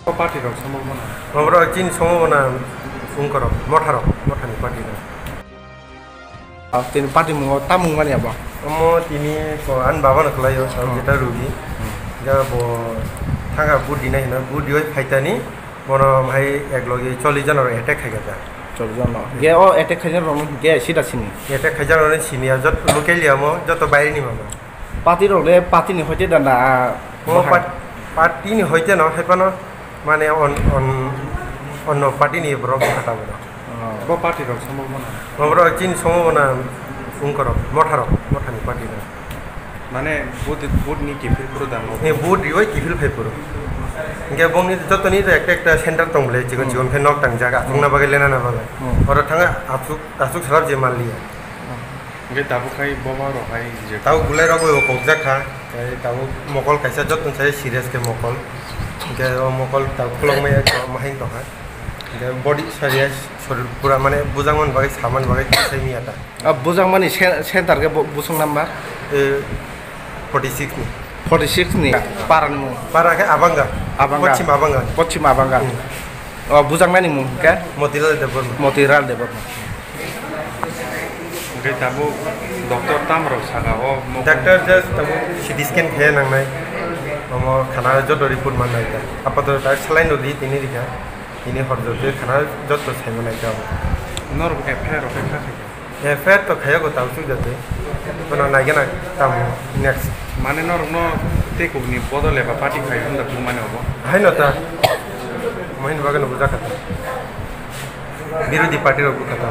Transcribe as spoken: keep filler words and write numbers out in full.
O party rao somo bo na? Oborok chini somo bo na, ungkorok, motharok, mothani party rao. Ah, tini party mung o tamung mani abo? Omo tini ko ani baba no kwlai o, ang jeta rugi. Ga bo thangha vote rinai hino, vote riwi phaitani, bono hai eklogi chollish jon rok attack khai kha. Chollish jon no. Ge o attack khaijak rok no ge sida sini? Attack khaijak rok no sini ya, jot local ya mo, joto baire ni mama. Party rok le party ni hoite da na, ah, O bahai. Part-, party ni hoite no, hai phano, mane on-, on-, onno party ni borok bwkha ta bono. Oh, bo party rok somo bo na? Oborok chini somo bo na, ungkorok, motharok, mothani party rok. Mane vote, vote ni kiphil phuru da mo? Eh, vote riwi kiphil phai phuru. Hingke bongni jotoni to ekta ekta center tong bole, chikon chikon khe nok tangjak, achukna bagwi lenana bagwi. Oro thangwi achuk, achuk salap je manliya. Hingke tabuk khai boba rok hai je. Tabuk bulai rok bai bo kokjak kha. Tei tabuk mokol kaisa jotoni sai serious khe mokol. Hingke o mokol tabuk khulokmaya, ma hai tongkha. Hingke body sariya, sorir pura mane bujangmani bagwi samani bagwi sai miya ta. Ah, bujangmani cen-, center khe bo-, busung number? Eh, forty six ni. Forty six ni para ni mung? Para khe Abanga. Abanga. Pochim Abanga. Pochim Abanga. Hmm. O, bujangnani mung khe? Motilal Debbarma. Motilal Debbarma. Hingke tabuk doctor tamo rok saka o mokol? Doctor just tabuk C T scan khe nangnai. Omo khana joto report mannai ta. Apato ta saline rok di tini rikha. Tini hor joto khana joto sai mannai ta. Norok F I R rok khe kha khe? F I R to khaiya go tang suk jate. Kono naigena tamo next. Mane norok no tei kok ni bodol eba party khai hwnda bumani obo? Haino ta. Mohini bagwi no bujak kha ta. Birodhi party rok bukha ta.